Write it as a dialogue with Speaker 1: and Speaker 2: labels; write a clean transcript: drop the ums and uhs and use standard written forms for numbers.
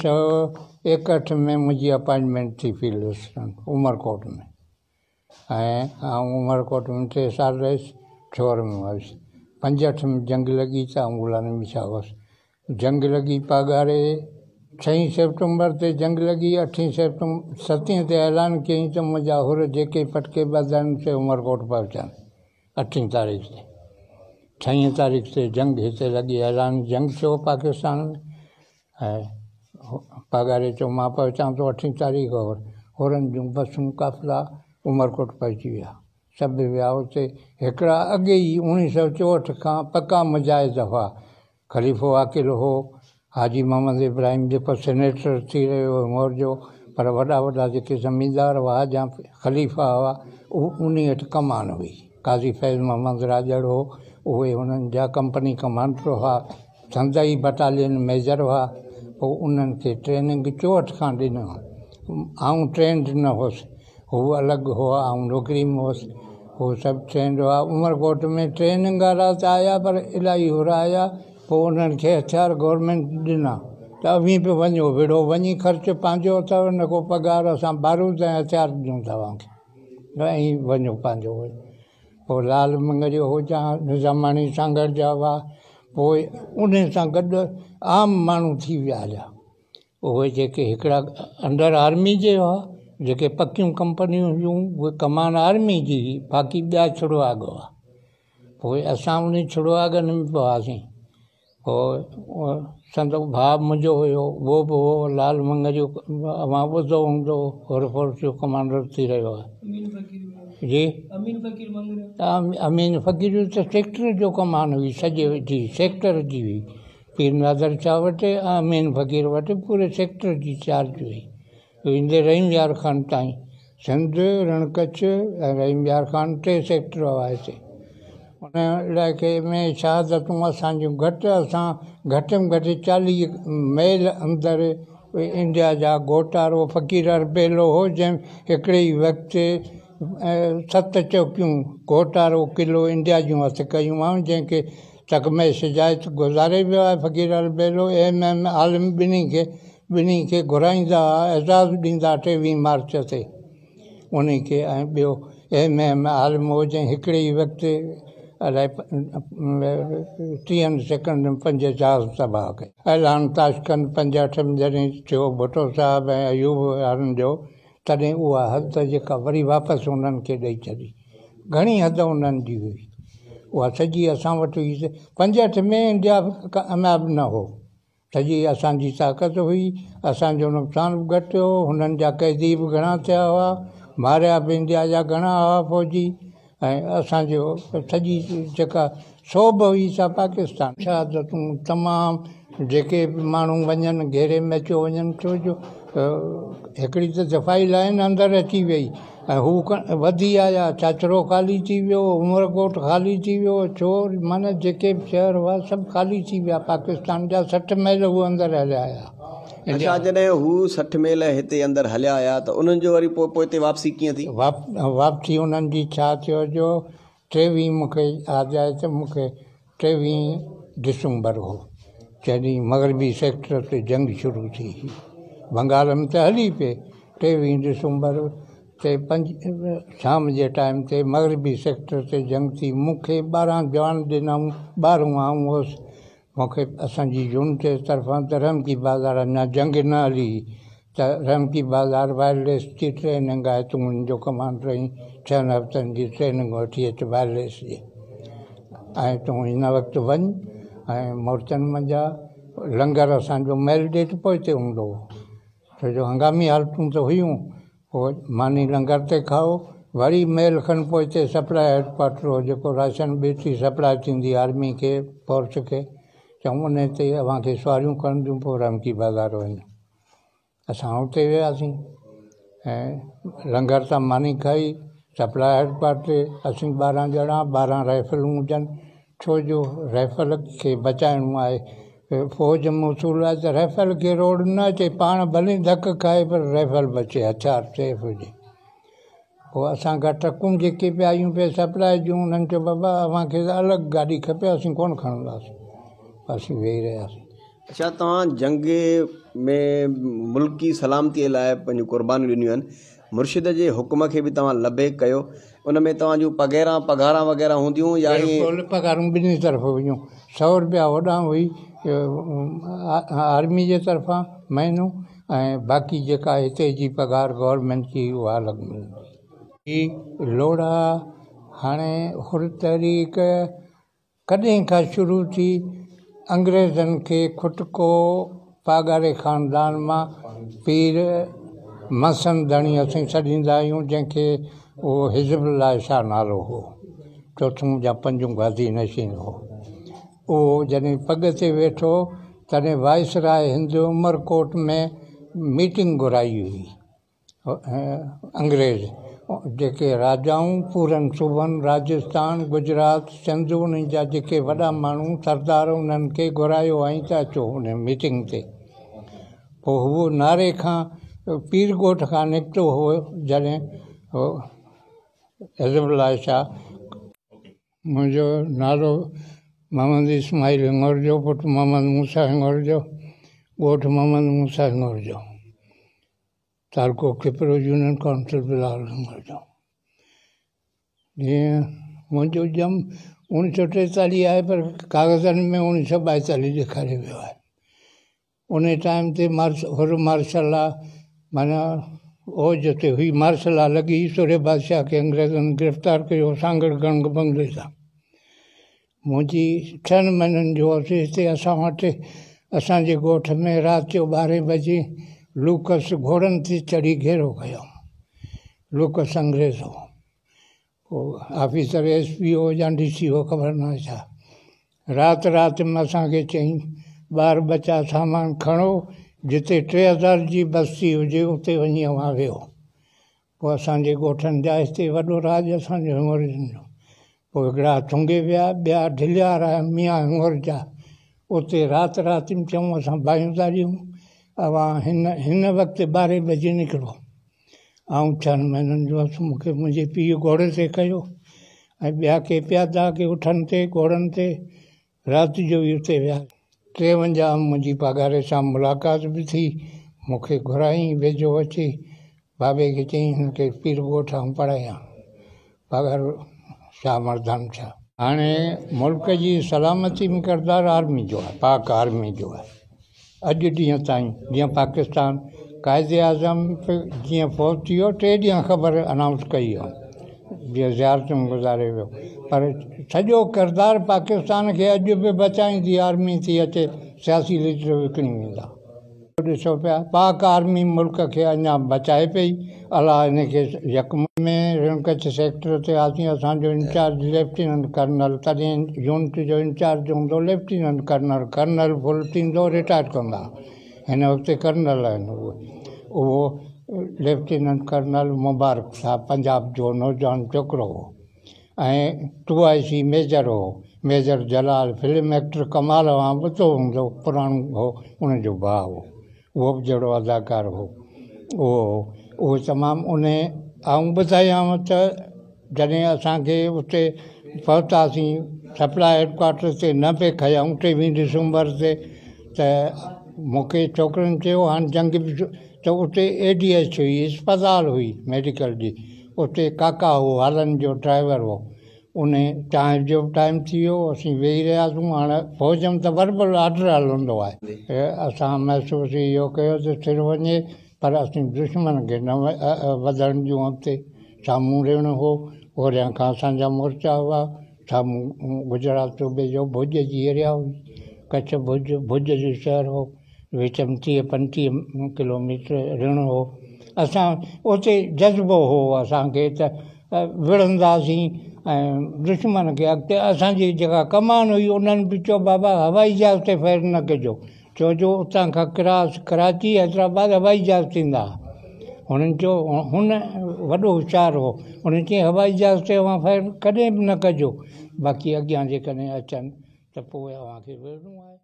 Speaker 1: 1961 ۾ منهنجي اپائنٽمينٽ ٿي field assistant Umerkot ۾ ۽ آئون عمرڪوٽ ۾ 3 سال رهيس. ڇور ۾ هيس. 65 ۾ جنگ لڳي ته آئون غلام نبي شاهه هوس. جنگ لڳي پاڳاري ڇهين سيپٽمبر تي جنگ لڳي، اٺين سيپٽمبر ستين تي اعلان ڪيائين ته منهنجا حر جيڪي پٽڪي ٻڌا آهن سي عمرڪوٽ پهچن. اٺين تاريخ تي ڇهين تاريخ تي جنگ هتي لڳي. اعلان جنگ ٿيو پاڪستان ۾ ۽ پاڳاري چيو مان پهچان ٿو اٺين تاريخ. اور حرن جون بسون قافلا عمرڪوٽ پهچي ويا. سڀ ويا اتي. هڪڙا اڳي ئي 1964 کان پڪا مجاهد هئا. خليفو عاقل هو، حاجي محمد ابراهيم جيڪو سينيٽر ٿي رهيو هو مور جو، پر وڏا وڏا جيڪي زميندار هئا يا خليفا هئا، انهي وٽ ڪمان هئي. قاضي فيض محمد راڄڙ هو، اهي هنن جا ڪمپني ڪمانڊر هئا، سندئي بٽالين ميجر هئا. پوء انهن کي ٽريننگ 64 کان ڏنو. آئون ٽرينڊ نه هوس، هو الڳ هئا، آئون نوڪري ۾ هوس، هو سڀ ٽرينڊ هئا. عمرڪوٽ ۾ ٽريننگ وارا ته آيا پر الاهي حر آيا. پوء انهن کي هٿيار گورنمينٽ ڏنا ته اوهين به وڃو وڙهو، وڃي خرچ پنهنجو اٿو، نه ڪو پگهار، اسان بارود ۽ هٿيار ڏيون ٿا اوهان کي، ۽ وڃو پنهنجو. پوء لال مڱريو هو جا نظاماڻي سانگهڙ جا هئا. پوء انهن سان گڏ عام ماڻهو ٿي ويا هليا. اهي جيڪي هڪڙا انڊر آرمي جي هئا، جيڪي پڪيون ڪمپنيون هيون، اهي ڪمان آرمي جي هئي، باقي ٻيا ڇڙواڳ هئا. پوء اسان انهي ڇڙواڳن ۾ به هئاسين. پوء سندو ڀاء منهنجو هيو، اهو به هو لال مڱريو، اوهان ٻڌو هوندو، حر فورس جو ڪمانڊر ٿي رهيو آهي. جي امين فقير ته سيڪٽر جو ڪمان هئي، سڄي جي سيڪٽر جي هئي. پير نادر شاهه وٽ ۽ امين فقير وٽ پوري سيڪٽر جي چارج هئي. ويندي رحيم يار خان تائين سنڌ، رڻ ڪڇ ۽ رحيم يار خان 3 سيڪٽر هئا هتي. ان علائقي ۾ شهادتون اسان جون گهٽ، اسان گهٽ ۾ گهٽ 40 ميل اندر انڊيا جا گهوٽارو فقير اربيلو هو، جنهن هڪڙي ئي وقت 7 چوڪيون گهوٽارو قلعو انڊيا جون هٿ ڪيون هئائون، جنهن کي تڪمه شجاعت گذاري ويو آهي. فقير اربيلو، ايم ايم عالم ٻنهي کي گهرائيندا هئا، اعزاز ڏيندا 23 مارچ تي انهي کي. ۽ ٻيو ايم ايم عالم هو جنهن هڪڙي ئي وقت الائي 30 سيڪنڊ ۾ 5 جهاز تباهه ڪيا. اعلان تاشقند 65 ۾ جڏهن ٿيو ڀٽو صاحب ۽ ايوب وارن جو، تڏهن اها حد جيڪا وري واپس انهن کي ڏئي ڇڏي. گهڻي حد انهن جي هئي، اها سڄي اسان وٽ هئي. 65 ۾ انڊيا ڪامياب نه هو، سڄي اسان جي طاقت هئي، اسان جو نقصان به گهٽ هو، هنن جا قيدي به گهڻا ٿيا هئا، ماريا به انڊيا جا گهڻا هئا فوجي، ۽ اسان جو سڄي جيڪا سوڀ هئي سا پاڪستان. شهادتون تمام جيڪي به ماڻهو وڃن گهيري ۾ اچيو وڃن، ڇو جو هڪڙي ته دفاعي لائين اندر اچي وئي ۽ هو وڌي آيا، ڇاڇرو خالي ٿي ويو، عمرڪوٽ خالي ٿي ويو، ڇو معنيٰ جيڪي به شهر هئا سڀ خالي ٿي ويا، پاڪستان جا 60 ميل هو اندر هليا آيا.
Speaker 2: اڇا جڏهن هو 60 ميل هتي اندر هليا آيا ته انهن جو وري پوء پوئتي واپسي ڪيئن ٿي؟
Speaker 1: واپسي انهن جي ڇا ٿيو جو 23 مون کي ياد آهي ته مون کي 23 ڊسمبر هو جڏهن مغربي سيڪٽر تي جنگ شروع ٿي هئي. بنگال ۾ ته هلي پئي. 23 ڊسمبر تي 5 شام جي ٽائيم تي مغربي سيڪٽر تي جنگ ٿي. مون کي 12 جوان ڏنائون، 12 آئون هوس. مون کي اسان جي يونٽ جي طرفان ته رحمڪي بازار اڃا جنگ نه هلي هئي ته رحمڪي بازار وائرليس جي ٽريننگ آهي، تون ان جو ڪمانڊر آهين، 6 هفتن جي ٽريننگ وٺي اچ وائرليس جي ۽ تون هن وقت وڃ ۽ مورچن منجهان لنگر اسان جو ميل ڏيڍ پوئتي هوندو هو، ڇو جو هنگامي حالتون ته هيون. پوء ماني لنگر تي کائو، وري ميل کن پوئتي سپلاء هيڊ ڪوارٽر هو جيڪو راشن ٻيٽي سپلاء ٿيندي آرمي کي، فورس کي، چئون انهي تي اوهان کي سواريون کڻنديون پوء رحمڪي بازار وڃو. اسان اتي وياسين ۽ لنگر تان ماني کائي سپلاء هيڊ ڪوارٽر تي اسين 12 ڄڻا، 12 رائفلون هجن، ڇو جو رائفل کي بچائڻو آهي. فوج ۾ اصول آهي ته رائفل کي روڙ نه اچي، پاڻ ڀلي ڌڪ کائي پر رائفل بچي، هٿيار سيف هجي. پوء اسان کان ٽرڪون جيڪي پئي آيون پئي سپلاء جون، انهن چيو بابا اوهان کي ته الڳ گاڏي کپي، اسين ڪونه کڻنداسين. اسين ويهي رهياسين.
Speaker 2: اڇا توهان جنگ ۾ ملڪي سلامتي لاء پنهنجون قربانيون ڏنيون آهن. مرشد جي حڪم کي به توهان لبيڪ ڪيو. ان ۾ توهان جون پگهيران پگهاران وغيره هونديون يا ائين؟
Speaker 1: بلڪل پگهارون ٻنهي طرف هيون. سئو رپيا هوڏانهن هئي آرمي جي طرفان مهينو ۽ باقي جيڪا هتي جي پگهار گورنمينٽ جي اها الڳ ملندي. هي لوڙها هاڻي حر تحريڪ ڪڏهن کان شروع ٿي، انگريزن کي کٽڪو پاڳاري خاندان مان پير مسن ڌڻي اسين سڏيندا آهيون جنهن کي اهو حزب الله شاهه نالو هو چوٿون يا پنجون گادي نشين هو اهو جڏهن پڳ تي ويٺو تڏهن وائسراء هند عمرڪوٽ ۾ ميٽنگ گهرائي هئي. انگريز جيڪي راجائون پورن صوبن راجسٿان، گجرات، سنڌ انهن جا جيڪي وڏا ماڻهو سردار انهن کي گهرايو هئائين ته اچو ان ميٽنگ تي. پوء هو ناري کان پير ڳوٺ کان نڪتو هو جڏهن حزب الله شاهه. منهنجو نالو محمد اسماعيل هڱورجو پٽ محمد موسيٰ هڱورجو ڳوٺ محمد موسيٰ هڱورجو. تعلقو کپرو يونين ڪائونسل بلاول نگر جو. جيئن منهنجو ڄم اوڻيهه سو ٽيتاليهه آهي پر ڪاغذن ۾ اوڻيهه سو ٻائيتاليهه ڏيکاريو ويو آهي. ان ٽائيم تي مارش حر مارشل لا معنيٰ اوج تي هئي مارشل لا لڳي سورهيه بادشاهه کي انگريزن گرفتار ڪيو سانگهڙ گڻگ بنگلي تان. منهنجي ڇهن مهينن جو هوس هتي اسان وٽ اسان جي ڳوٺ ۾ رات جو ٻارهين بجي لوڪس گهوڙن تي چڙهي گهيرو ڪيو. لوڪس انگريز هو. ڪو آفيسر ايس پي هو يا ڊي سي هو خبر ناهي ڇا. رات رات ۾ اسان کي چيائين ٻار ٻچا سامان کڻو جتي 3000 جي بستي هجي اتي وڃي اوهان ويهو. پوء اسان جي ڳوٺن جا هتي وڏو راڄ اسان جو هڱورجن جو. پوء هڪڙا ٿنگي ويا، ٻيا ڍليار آيا ميان هڱورجا. اتي رات رات ۾ چئون اسان باهيون ٿا ڏيون، اوهان هن هن وقت ٻارهين بجي نڪرو. آئون ڇهن مهينن جو هوس، مون کي منهنجي پيء گهوڙي تي ڪيو ۽ ٻيا ڪي پيادا ڪي اٺن تي گهوڙن تي رات جو ئي اتي ويا. 53 ۾ منهنجي پاڳاري سان ملاقات به ٿي. مون کي گهرايائين ويجهو اچي بابي کي چيائين هن کي پير ڳوٺ آئون پڙهايان. پاڳارو شاهه مردان شاهه. هاڻي ملڪ جي سلامتي ۾ ڪردار آرمي جو آهي، پاڪ آرمي جو آهي. اڄ ڏينهن تائين جيئن پاڪستان قائد اعظم جيئن فوت ٿي ويو ٽي ڏينهن خبر انائونس ڪئي هئم جيئن زيارتون گذاري ويو پر سڄو ڪردار پاڪستان کي اڄ به بچائيندي آرمي ٿي اچي سياسي ليڊر وڪڻي ويندا. ڏسو پيا پاڪ آرمي ملڪ کي اڃا بچائي پئي الله ان کي يڪ ۾ رڻ ڪڇ سيڪٽر تي هئاسين اسان جو انچارج ليفٽيننٽ ڪرنل تڏهن يونٽ جو انچارج هوندو ليفٽيننٽ ڪرنل ڪرنل فل ٿيندو رٽائر ڪندا هن وقت ڪرنل آهن اهي اهو ليفٽيننٽ ڪرنل مبارڪ صاحب پنجاب جو نوجوان ڇوڪرو هو ۽ ٽو آء سي ميجر هو ميجر جلال فلم ايڪٽر ڪمال اوهان ٻڌو هوندو پراڻو هو ان جو ڀاء هو اهو به جهڙو اداڪار هو اهو هو اهو تمام ان آئون ٻڌايانو ته جڏهن اسان کي اتي پهتاسين سپلاء هيڊ ڪوارٽر تي نه پئي کنيائون ٽيويهين ڊسمبر تي ته مون کي ڇوڪرن چيو هاڻي جنگ به ته اتي اي ڊي ايڇ هئي اسپتال هئي ميڊيڪل جي اتي ڪاڪا هو هالن جو ڊرائيور هو ان چانهه جو به ٽائيم ٿي ويو، اسين ويهي رهياسون، هاڻ فوج ۾ ته وربل آرڊر هلندو آهي. اسان محسوس اهو ڪيو ته سر وڃي پر اسين دشمن کي نه وڌڻ ڏيون اڳتي، سامهون رڻ هو، اوريان کان اسان جا مورچا هئا، سامهون گجرات صوبي جو ڀڄ جي ايريا هئي، ڪڇ ڀڄ، ڀڄ جو شهر هو. وچ ۾ 30 35 ڪلوميٽر رڻ هو. اسان اتي جذبو هو اسان کي ته وڙهنداسين ۽ دشمن کي اڳتي اسان جي جيڪا ڪمان هئي انهن به چيو بابا هوائي جهاز تي فائر نه ڪجو ڇو جو اتان کان ڪراس ڪراچي حيدرآباد هوائي جهاز ٿيندا ها. هنن چيو هن وڏو هوشيار هو هن چيائين هوائي جهاز تي اوهان فائر ڪڏهن به نه ڪجو باقي اڳيان جيڪڏهن اچن ته پوء اوهان کي وڙهڻو آهي.